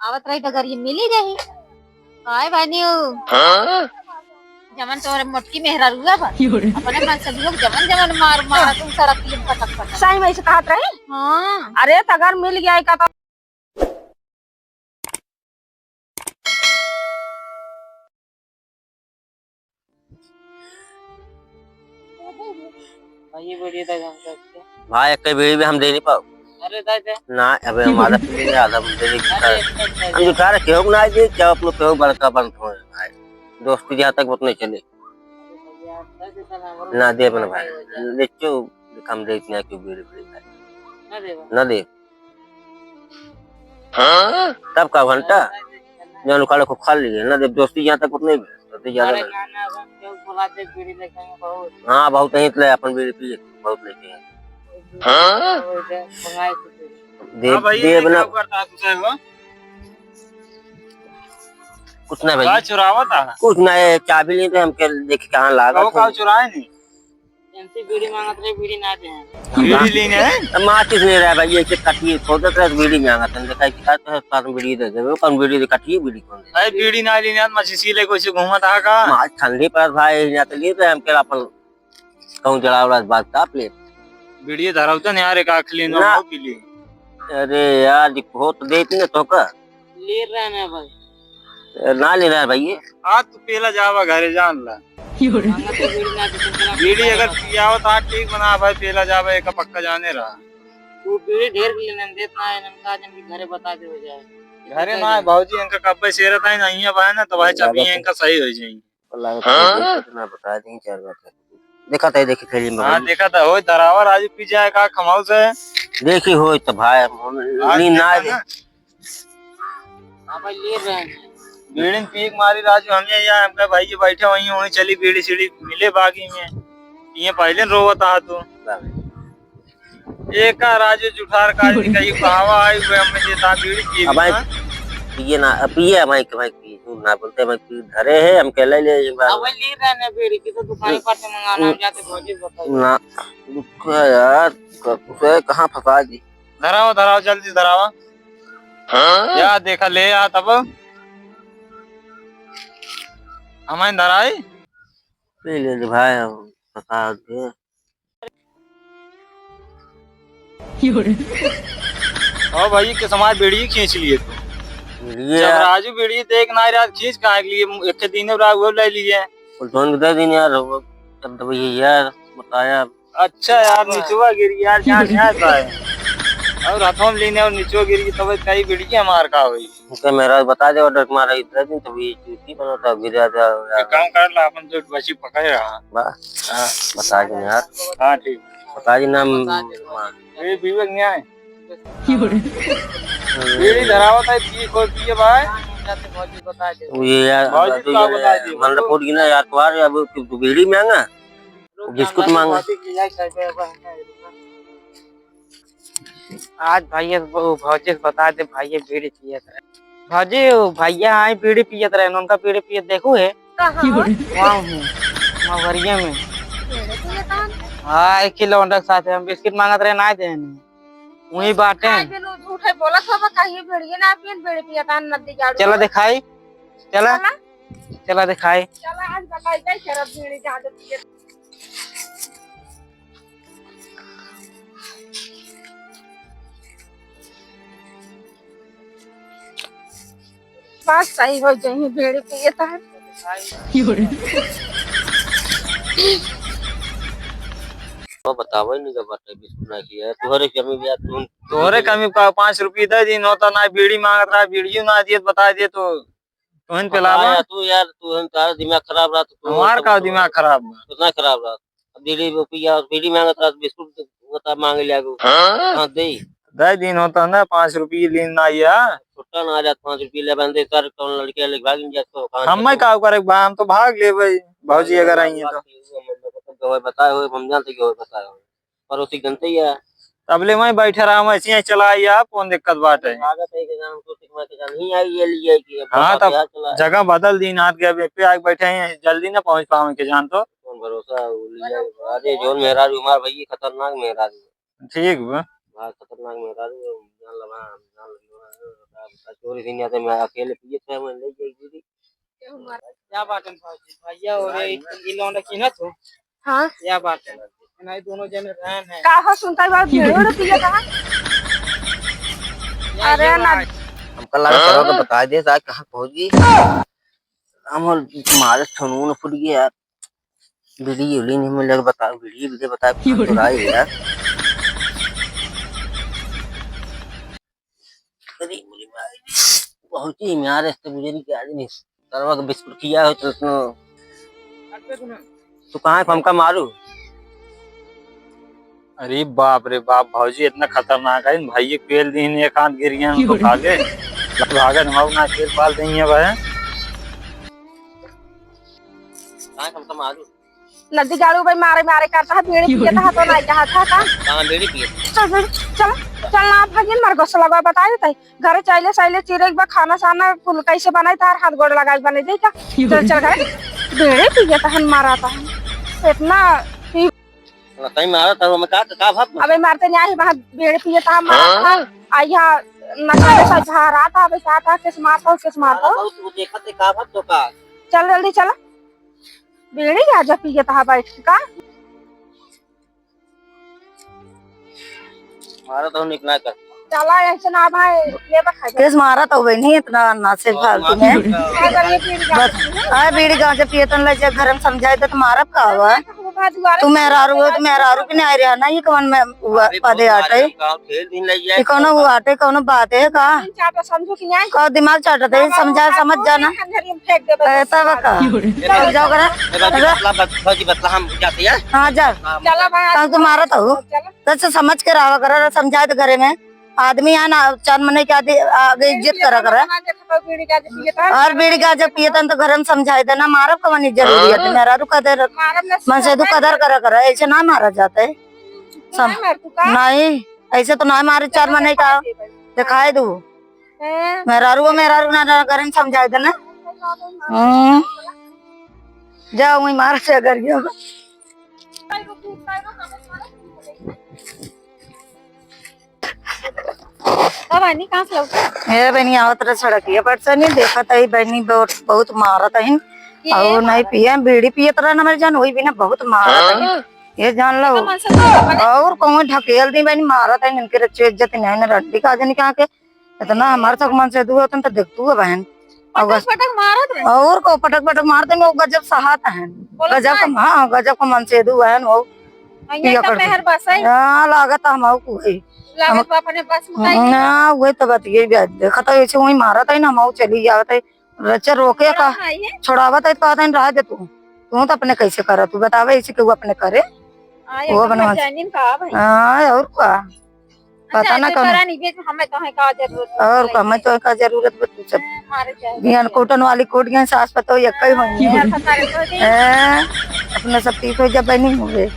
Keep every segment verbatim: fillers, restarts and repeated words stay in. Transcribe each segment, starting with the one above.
आवत रही डगरिया मिली रही। काय बानी हो? हाँ? जमन तोहरे मोटकी मेहरारुआ बा। अपने मन से लोग जमन जमन मार मार तुम सड़क पे पटक पटक। सही में ऐसे कहत रही? हाँ। अरे, त अगर मिल गया का तो भाई, ये बीड़ी दे दे हमका। भाई, एक बीड़ी भी हम दे नहीं पाओ। अरे, दे दे। ना, अबे हम आधा पी लेंगे, आधा हम दे देंगे। अरे, एक, एक, एक। हम जो कह रहे, केहू ना दे, क्या अपने केहू बड़का बंद हो भाई। दोस्ती जहाँ तक उतने चले। अरे भैया, दे दे, साला, हमरो ना दे अपने भाई। हो जाए। ले चो, हम दे इतना क्यों बीड़ी, बीड़ी भाई। ना दे। ना दे। हाँ? तब का घंटा? जौन उखाड़े खूब खा लिए ना, जब दोस्ती यहाँ तक उतने भी, दोस्ती ज्यादा अरे ना। गाना अब हम क्यों बुलाते, बीड़ी लेके आएंगे बहुत। हाँ, बहुत नहीं, तो ले अपन बीड़ी पी, बहुत लेके आए। हाँ? वो जो मंगाए थे बीड़ी। दे, हाँ भाई, दे ये बना। क्या करता है तू सही हो? कुछ ना भाई। का चुरावा था? कुछ ना, ये चाबी नहीं तो हम क्या देखे कहाँ लागा कहो, था। का चुराए नहीं? एमसी बीड़ी मांगत रहे, बीड़ी ना दे। बीड़ी लेने हैं? अब माचिस नहीं रहा भाई, ये कटिए खोदत रहे, बीड़ी मांगत है, देखा कि आज तो साथ में बीड़ी दे दे, वो कौन बीड़ी दे, कटिए बीड़ी कौन दे? अरे बीड़ी ना लेने, आज मछली ले कुछ घूमत आ का? माच ठंडी पर भाई, यहाँ तो ले रहे हम, क्या अपन कहूँ जड़ा उड़ा बात ताप ले। बीड़ी धरावतन यार, एक आख लेना ना। हो पी ली। अरे यार, जी बहुत देती ना तो का? ले रहे हैं भाई। ए, ना ले रहा है भाई ये। आज तू पेला जावा घरे, जान ला। योरे। बीड़ी अगर पियावत आज ठीक बना भाई, पेला जावा, एक पक्का जाने रहा। तू बीड़ी ढेर भी लेने देत ना है, इनका आज इनके घरे बता दे हो जाए। घरे ना है भौजी, इनका कब्बे से रहता है ना, यहाँ बा है ना, तो भाई चाबी इनका सही हो जाएगी। हाँ? कितना बता देंगे, चार बात है। देखा था, देखी थैली में हाँ, भाई। देखा था, हो धरावा राजू पी जाए का खमाऊ से। देखी हो तो भाई, हम, हम हाँ, नींद ना देखा आए। ना। हाँ भाई, ले रहे हैं। बीड़ी पी के मारी राजू, हम ये यहाँ, हमका भाई ये बैठे वहीं, वहीं चली बीड़ी सीड़ी मिले बागी में। ये पहले रोवत आ तू। ये का राजू जुठार का जी कहीं कहावा आई हुए, हमें देता बीड़ी पी अब भाई, हाँ? पिए ना, अब पिए, भाई, भाई, पी, तू ना बोलते, भाई, पी, धरे है, हम कहले ले, ये बात। अब ले रहे हैं बीड़ी की, तो दुकान पर से मंगाना, हम जाते भौजी बताइए। ना, रुक यार, क-, उसे कहाँ फंसा दी? धरावा, धरावा, जल्दी धरावा। हाँ? या देखा, ले आ तब। हमारे धराई? ले ले ले भाई, हम फंसा दे। ओ भाई, के समाज बीड़ी खींच लिए तू। बीड़ी जब यार। राजू बीड़ी देख ना रहा, खींच काहे के लिए? एक दिन रहा, वो ले लिए। वो धुन के दे दिन यार, वो तब तो भैया यार, बताया। अच्छा यार, निचवा गिर यार, जान यार भाई। और हथों में लेने और निचवा गिर गई, तब कई बीड़ी के हमार का होई? ओके, मेरा बता दे, ऑर्डर तुम्हारा इतना दिन, तभी चूती बना था, गिरा था यार। एक काम कर ला, अपन तो बची पकड़ रहा। बा-, हाँ। बता दे यार। हाँ, ठीक। बता दे ना, ये विवेक नहीं आए। बीड़ी धरावत है, पी, कोई पिए भाई? ये यार, भौजी तू का ये बता दे। मंदपुर की ना यार, तुम्हारे अब तू, तू बीड़ी मांगा? बिस्कुट मांग। आज भैया, वो भौजी से बता दे, भैया बीड़ी पियत रहे। भौजी, वो भैया आए बीड़ी पियत रहे, उनका बीड़ी पियत देखू है? कहाँ हो? वहाँ हूँ, मगरिया में। बीड़ी पियत हन? हाँ, एक किलो उनका साथ है, हम बिस्किट मांगत रहे, ना देने। वही बाटे। खाए बिनु झूठे बोलत हवा, कहिए बीड़ी ना पियन, बीड़ी पियत हन, नदी जाड़ू। चला दिखाई, चला। चला। चला दिखाई। चला, आज बताई जाए, शराब बीड़ी ज्यादा पिए। बात सही हो जाई, बीड़ी पिए तो है। तो बतावे नहीं जब बाटे बिस्कुट ना किया, तोहरे कमी भी यार, तू तोहरे कमी का पाँच रुपये दे दिन होता ना, बीड़ी मांगत रहा, बीड़ी ना दिए, बता दिए तो तोहन पे लावा। यार, तू यार, तोहन तारा दिमाग खराब रहा, तो तू हमार का दिमाग खराब बा? कितना खराब रहा? अब बीड़ी वो पिया, बीड़ी मांगत रहा, बिस्कुट होता मांग लिया को। हाँ? हाँ, दे। दे दिन होता ना, पाँच रुपये लीन ना आया। छुट्टा ना आ जात, पाँच रुपये ले बंदे, सर, कौन लड़के ले भाग जात तो, कहाँ हम मैं का करे बा, हम तो भाग ले भाई, भौजी अगर आई है तो। गवाह बताए हो, हम जानते गवाह बताए हो। पड़ोसी जनते ही है। तब ले मैं बैठे रहा, मैं ऐसे ही चला आइया, कौन दिक्कत बात है? लागत है कि जान तो ठीक, मैं के जान ही आई ये लिए कि अब हाँ, बात तब यहाँ चला। जगह बदल दी, नाथ के अब पे आके बैठे हैं, जल्दी ना पहुँच पावे के जान तो। कौन भरोसा, वो लिए। अरे, जोन मेहरारू हमार भई, खतरनाक मेहरारू। ठीक बा। हाँ, खतरनाक मेहरारू, जान लगा, जान लगा। चोरी से नहीं आता, मैं अकेले पिए था, मैं ले जाई दीदी। क्या बात है भौजी, भैया और ये, ये लौंडा चिन्हत हो? हाँ। क्या बात है? नहीं, दोनों जने रहन है। का हो सुनता है बात, बीड़ी उड़ी पिए था? अरे ना। हमका लगा सरवा के बता दे, आज कहाँ पहुँच गई। हम मारे ठनून फूट गया यार। बीड़ी उड़ी नहीं मिले, बताओ, बीड़ी, बीड़ी बताओ, कहाँ तो रहा है यार। अरे, मेरी माई, बहुत ही म्यार है, तो मुझे नहीं क्या, नहीं, सरवा का बिस्कुट खिया हो तो उसने। तू कहाँ है, हमका मारू? अरे बाप रे बाप, भौजी इतना खतरनाक है, इन भाई के पेल दीन एक हाथ गिर गया, उनको खा ले। भागन हम ना पेल पाल देंगे भाई। कहाँ है, हमका मारू? नदी गाड़ू भाई मारे मारे करता है, बीड़ी पिए था तो नहीं कहा था का? कहाँ बीड़ी पिए? चल बीड़ी, चल, चल ना भागिन, मार गोसा लगा बता देता है। घरे चाइले साइले चिरे एक बार खाना साना कुल कैसे बनाई तार हाथ गोड़ लगाई बने जाई का? चल चल घरे। बीड़ी पिए था हन मारा था हन। इतना ही ना तई मारा था, हमें का, का भात में? अबे मारते नहीं आई, वहाँ बीड़ी पिए था मारा था। आ यहाँ नशा में सब भरा था, अबे का था, किस मारता हूँ, किस मारता हूँ। तू देखा ते का भात तो का? चल जल्दी चला। बीड़ी गांजा पिए था बैठ के का? मारा तो निकला कर। चला ऐसे ना भाई, ये बखा दे। केस मारा तो वही नहीं इतना नासे और फालतू मारा में। तो अगर ये बीड़ी गांजा बस, पीए ना, आ बीड़ी गांजा पिए तन ले जा घर में समझाए दे तो मारब का हुआ? वो भाई दुआरे तू मेहरारू हो, तू मेहरारू के नहीं आ रहा ना, ये कौन में हुआ अरे पदे बहुत आटे? मारे गाँव खेल दिन ले जाए। ये कौनो हुआ आटे, कौनो बात है का? चाटा समझो कि नहीं? का दिमाग चाटा दे, बाबा, समझा वो समझ हाथ जाना। खंजरी में फेंक दे बस। ए, तब का? ये तब जाओ करा। ए, बाबूजी, बतला, बत-, बाबूजी, बतला, हम जाते हैं। हाँ, जा। हाँ, चला भाई, तब तो मारा तो हो। चला। तो से समझ के रहा करा, समझाए तो घरे में। आदमी है ना, चार मने के आदि-, आगे इज्जत करा करा। बीड़ी गांजा पिए था। और बीड़ी गांजा पिए था तो घर में समझाए देना, मारब कवन इज्जत जरूरी है? मेहरारू कदर, मारब ना मन से तू समझाए कदर करा करा, ऐसे ना मारा जाता है। सम-, नहीं मार तू का? नहीं, ऐसे तो नहीं मारे, चार मने का। दिखाए दू। हैं? मेहरारू, मेहरारू ना, ना, घर में समझाए देना। हम्म। जाओ, वहीं मार से अगर गयो। का बहिनी, कहाँ से लौटे? ए बहिनी, आवत रहे सड़किया पर से, नहीं देखत है बहिनी, बहुत, बहुत मारत है। ये और नहीं पिए, बीड़ी पियत रहे ना मेरे जान, वही बिना बहुत मारत है। हाँ? ये जान लो। एकर मन से तो बने। और कौन ढकेल दी बहिनी, मारत है इनके रच्चे इज्जत नहीं ना रड्डी का जन क्या के। इतना हमारे सब मन से दुआ तन तो देखतू है बहन। पटक पटक मारत रहे। और को पटक पटक मारते में वो गजब सहात है। बोला गजब का, हाँ, गजब का मन से दुआ है वो। हाँ, ये पिया तो कर मेहर बस है। हाँ, लागत हम आऊ को है। लागत हम बा अपने बस में काहे? ना, वही तो बात ये भी देखा था, ऐसे वही मारत है ना, हम आऊ चली जावत है। रच्चा रोके का, छोड़ावत है तो कहता है, "रह दे तू, तू तो अपने कैसे करा, तू बतावे ऐसे कि वो अपने करे।" हाँ, वो एकदम अपने मन से। मजानिन का भाई। हाँ, और का? अच्छा, पता ना ऐसे कौन। करा नहीं, बेच हमें तो है का जरूरत है, और का, हमें तो का जरूरत बा, तू सब। हाँ, मारे जाए। बिहान कोटन वाली कोट गए, सास पतोह एक ही होई है। हाँ, पता नहीं तो नहीं। हैं? अपना सब ठीक हो जा, बहनी हो गए।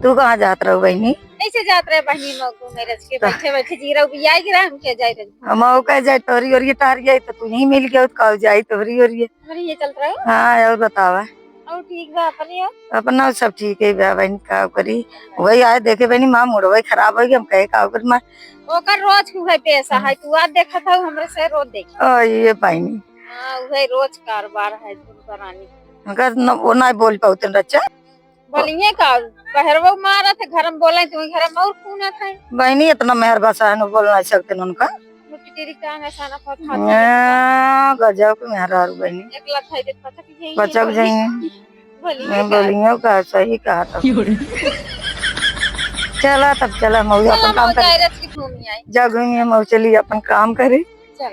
तू कहाँ जात रहो बहनी? ऐसे जात रहे बहनी, मैं घूमे रच के बैठे बैठे जीरा उबिया गिरा, हम क्या जाए रहे? हम आओ कह जाए, तोरी ओरी तार जाए, तो तू ही मिल गया, तो का जाए तोरी ओरी। अरे ये चलत रहो? हाँ, और बतावा। और ठीक बा, अपनी हो? अपना सब ठीक है बा बहनी, का करी? वही आए देखे बहनी, माँ मुड़वा खराब हो गई, हम कहे का करी माँ। ओकर रोज के उहे पेशा है, तू आज देखत हऊ, हमरे से रोज देख। ओ, ये बहनी। हाँ, उहे रोज कारबार है, धुन करानी। मगर न, वो नहीं बोल पाउते रच्चा। बोलिए का, बहरवा मारत है, घर में बोले, तू घर में और कौन है? बहनी, इतना मेहर बसा है, न बोल नहीं सकते न उनका। मुट्ठी तेरी टांग ऐसा ना फट फट। हाँ, गजब के मेहरारू बहनी। एक लत है, देख, पटक जाएंगे। पटक जाएंगे। बोलिए मैं का? बोलियो का, सही कहा तो। क्यों रे? चला तब, चला, मऊ चला, अपन काम मऊ करे। जाए, रच के घूमी आई। जा घूमी, मऊ चली अपन काम करे। चला।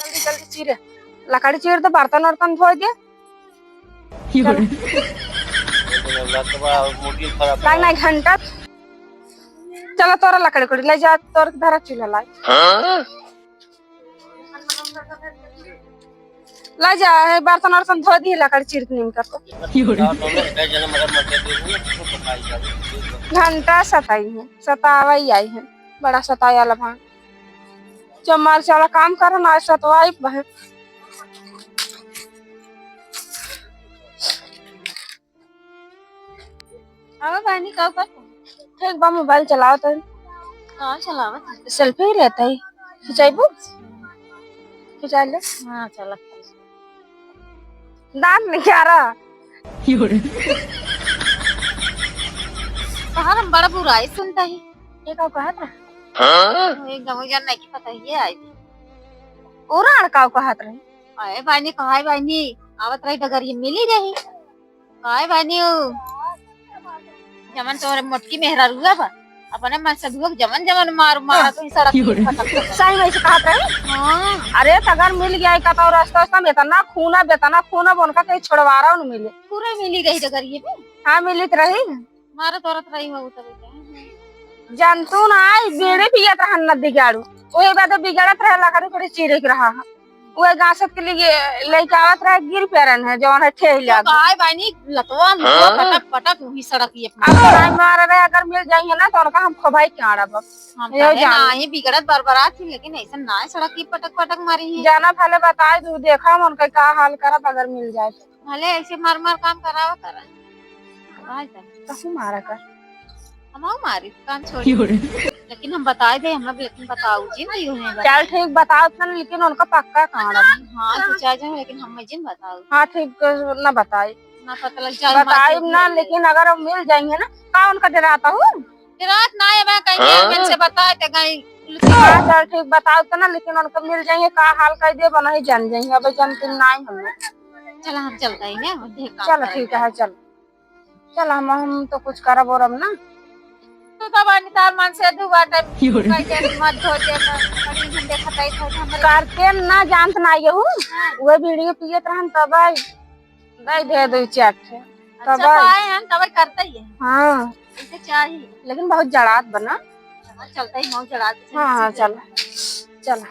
जल्दी जल्दी चीरे, लकड़ी चीर दे, बर्तन उर्तन धोए दे। क्यों रे? चल। मुर्गी खराब। नहीं, नहीं, घंटा। चला, तोरा लकड़ी उकड़ी ले जा, तोर धरा चूल्हा लाई। हाँ? ले जा, हे बर्तन उर्तन धो दी, लकड़ी चीर के निमकर को। क्यों रे? घंटा सताई है, सतावा ही आई है, बड़ा सताया लभान। चमार साला काम करे ना, सतवाई बहन। अब बहनी का कर? ठीक बा, मोबाइल चलाओ तो। हाँ, चलावत है। सेल्फी ही रहता है। खिंचाइबू? खिंचा ले। हाँ, चला। दांत निकारा। कहाँ हम बड़ा बुराई सुनता ही। ये का कहत रहा? हाँ? एक गमई जान नहीं की पता ही है आई। ओरा का कहत रही? अरे बहिनी, कहाई बहिनी, आवत रही डगरिया मिली रही। काय बानी हो? जवन तोहरे मोटकी मेहरारुआ बा, अपने मन से धुआक जवन जवन मार मारा तो ई सड़क पे फटक फटक। सही में ऐसे कहत रही? हाँ। अरे, त अगर मिल गया का तो रास्ता, रास्ता में इतना खून है, इतना खून है, उनका कहीं छोड़वारा न मिले। पूरा मिली रही डगरिए में। हाँ, मिलित रही। मारत औरत रही हो तभी तो। जानतू ना, आई बीड़ी पियत रहन नदी गाड़ू। ओही बाद बिगड़त रहे, लकड़ी उकड़ी चीरे के रहा। वो गाछत के लिए लेके आवत रहे, गिर पेरन है, जवन है ठेही तो लाग। काय बानी लतवा में हाँ? पटक पटक वही सड़क ये अपना। अब तो नहीं मार रहे, अगर मिल जाइए ना तो उनका हम खोभाई के आड़ब। हम ये तो जान। ना ही बिगड़त बरबरात थी, लेकिन ऐसा ना है सड़क की पटक पटक मारी है। जाना भले बताए दू, देखा हम उनका का हाल करब अगर मिल जाए तो। भले ऐसे मार मार काम करावा करा। भाई साहब। कहूँ मारा कर। हम मारी, काम छोड़ी। क्यों रे? लेकिन हम बताए दे, हम लेकिन बताऊ जी ना, यूं नहीं बताए। चल ठीक, बताओ तन, लेकिन उनका पक्का कांड है। हाँ, तू चाहे जाओ, लेकिन हम जिन बताऊ। हाँ, ठीक, ना बताई। ना पता लग जाए, बताई मार ना, लेकिन अगर हम मिल जाएंगे ना, का उनका डराता हूँ? डरात ना है, मैं कहीं हाँ? मन से बताए ते गई। हाँ, चल ठीक, बताओ तो ना, लेकिन उनका मिल जाएंगे, का हाल कर दे, बना ही जान जाएंगे, अब जान के ना ही हमें। चला, हम चलता ही ना, हम देख काम चलो, करेंगे। ठीक है, चल। चल, हम, हम तो कुछ करब ओरब ना। तू तो बानी तार मन से दू बार टाइम क्यों रे? कह दे, मत धो दे, तो कभी हम देखत आई था, हमरे करते ना जानत ना ये हूँ। हाँ। वो बीड़ी पियत रहन तब आई, दे दे दो चार ठे। अच्छा, तब तो आई। आए हैं, तब करते ही है। हाँ। ऐसे चाहिए। लेकिन बहुत जड़ात बना। चलते ही मऊ जड़ात। हाँ, हाँ, चल। चल।